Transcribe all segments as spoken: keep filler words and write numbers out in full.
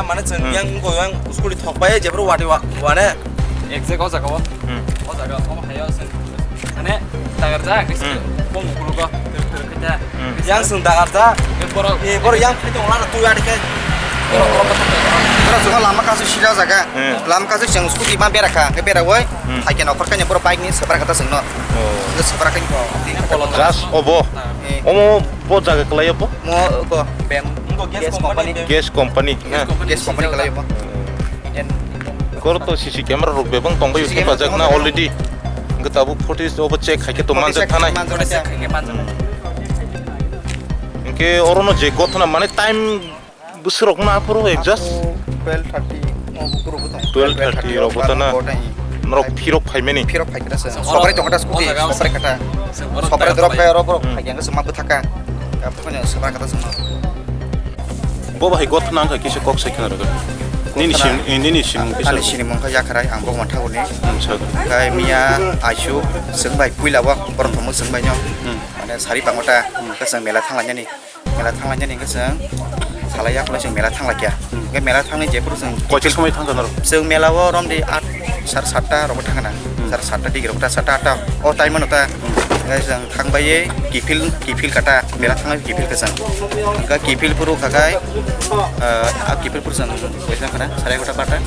Mane chwng Hmm. yang go yang school thok bai je bro wati wa-, wane. Exact o jaga o. Hmm. O jaga o hayo se. Mane dagar ja ke Hmm. bong kulu go. Hmm. Yang chwng dagar ja. Boro e boro yang phai tong la tu ya de ke. Boro boro. Boro chwng lama kasu sida jaga. Hmm. Lama kasu chwng scooty ma bera kha, ke bera wai. Hmm. Hai ke nokor kanya boro bike ni sebra kata chwng no. Oh. Ke sebra kanya ko. Just obo. Eh. Omo bo jaga kwlai obo? Mo ko bem. Gas company. Gas company. Ha. Gas company kwlai obo. Kor to C C camera rok bebang tong bai C C camera thepajak na tong already. Hwnkhe tabuk footage obo check khaikhe to manjak thanai. Manjak thanai. Hwnkhe orono je gothona mane time bwswrok no aphuru adjust. Twelve thirty, o bukurok bo tong. Twelve thirty rok bo tana. Norok phirok phaimani. Phirok phaikhe se. Sobrai tong kata scooty, sobrai kata. Sobrai drop kaya oro borok phaikhe se ma bwthaka. Aboni sobrai kata se. Bo bahai gothona wngkha kisa kok sai khna rwgwi. Nini sim, nini sim kisa. Ani sinimung kha Yakharai, ang Bogma Thagurni. Hmm, sir. Kai miya aisu, chwng bai puila bo, borok thomok chwng bai no. Hmm. Mane sari pangota, hmm, khe chwng mela thanglainani. Mela thanglainani hwnkhe chwng salai yakhwlai chwng mela thanglaikha. Hmm. Hwnkhe mela thangni jephuru chwng koicha somoi thangkha norok? Chwng mela o romdi at, sar satta rokbo thangkha. Hmm. Sar satta digi rokbo ta, satta atta o time ano ta. Hmm. Hwnkhe chwng thangbai kiphil, kiphil kata, mela thangbai kiphil khe chwng. Hwnkhe kiphil phuru khakhai, ah, a kiphil phuru chwng koicha khana, sare egota barta.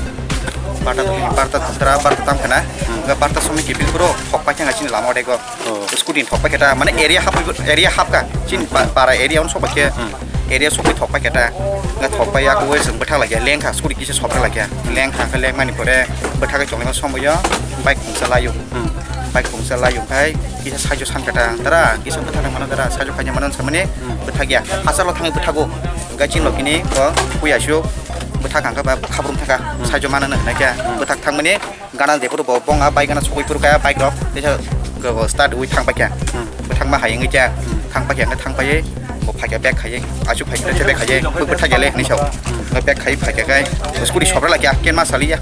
Barta, barta, barta tam khana. Hmm. Hwnkhe barta somoi kiphil phuru thokpai thangkha chini lama odego. Oh. Scooty ni thok paikhe ta, mane area hap, area hap ka. Chin pa-, para area on sok paikhe. Hmm. Area sok thok paikhe ta. Nga thok pai yak wai chwng bwthak laikha, lengkha, scooty kisa sopra laikha. Lengkha khe lengmani pore bwthak chonglai somoi o bike khungsa laio. Hmm. Bike khungsa laio khai kisa saijo san kata. Tara kisa bwthak mano tara saijo khaina mano samani hmm bwthak ya. Hachalo thangwi bwthago. Gaching lokini ko puya sio bwthak hangka ba khabrum thaka hmm saijo mano nang kha. Hmm. Bwthak thangmani Gana jephuru bo bong a bike gana sogwi phuru kaya bike rok teisa go start wi thang paikha. Hmm. Bo thangma hai wngwi kya. Hmm. Thang paikha wngkhe thang paiwi bo phaikha bag khaiwi. Achu phaikha teisa bag khaiwi. Bo bwthak yale hinwi sao. Hmm. Bag khaiwi phaikha khe scooty sopra laikha ken ma saliya.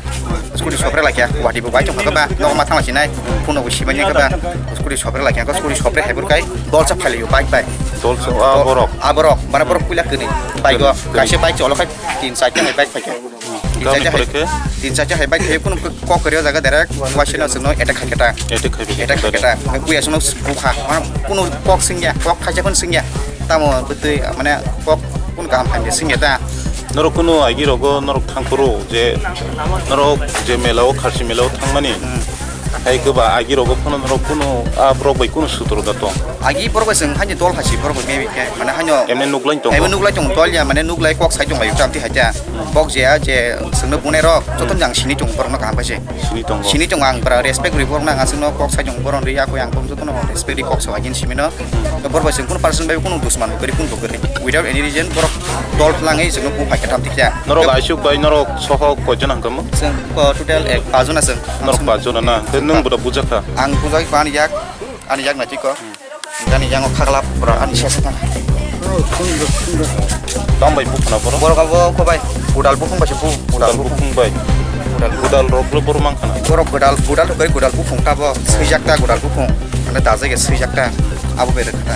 Scooty sopra laikha. Wati bo bai chong kha ba nogo ma thang sinai. Phone bo simani kha ba. Scooty sopra laikha. Scooty sopra hai phuru kai dolsa phailaio bike bai. Dolsa a borok. A borok. Bara borok puila kwnwi. Bike o. Kwnwi. Kaisa bike cholo khai tin charta hai bike phaikha. Tin Gabni charta hai, pore khe? Tin charta hai bike khe kunu kok kwrwi o jaga direct waisano chwngno attack khai khe ta. Attack khai khe ta. Attack khai khe ta. Nang puya chwngno bukha. Mano kunu kok singya, kok khaisa phano singya. Tamo bwtwi mane kok kunu kaham hamya singya ta. Norok kunu agi rogo norok thangphuru je norok je mela o kharchi mela o thangmani. Hmm. Hai kwba agi rogo phano norok kunu a borok bai kunu sutro da tong. Agi borok bai chwng haino dol hai si borok bai maybe khe mane haino. Emne nuklai tongo. Emne nuklai tongo dol ya mane nuklai kok sai tong lai tamti hai ta. Bok je a je chwngno bunai rok joto jang sini tongo borok no kaham bai se. Sini tongo. Sini tongo ang bra respect ri borok no ang chwngno kok sai tongo borok ri ya koi ang borok joto no respect ri kok sa agin simi no. Hmm. Borok bai chwng kunu person bai kunu dusman bo kwrwi kunu bo kwrwi. Without any reason borok dol langwi chwngno bu phai khe tamti khe. Norok aisuk bai norok soho koijon hangkamo? Chwng ko total ek pajona chwng. Norok pajona na. Te nwng boda bujakha? Ang bujak ani yak, ani yak na chiko. Gani yango khagla pura ani sesa thang. Tong bai bukhuna borok? Borok abo ko bai gudal bukhung bai se bu, gudal Gudal bukhung. Bukhung bai. Gudal bukhung. Gudal rok le borok mang khana? Borok gudal, gudal to kai gudal bukhung ta bo, swijak ta gudal bukhung. Mane dajai ge swijak ta. Abo bai rwkha ta.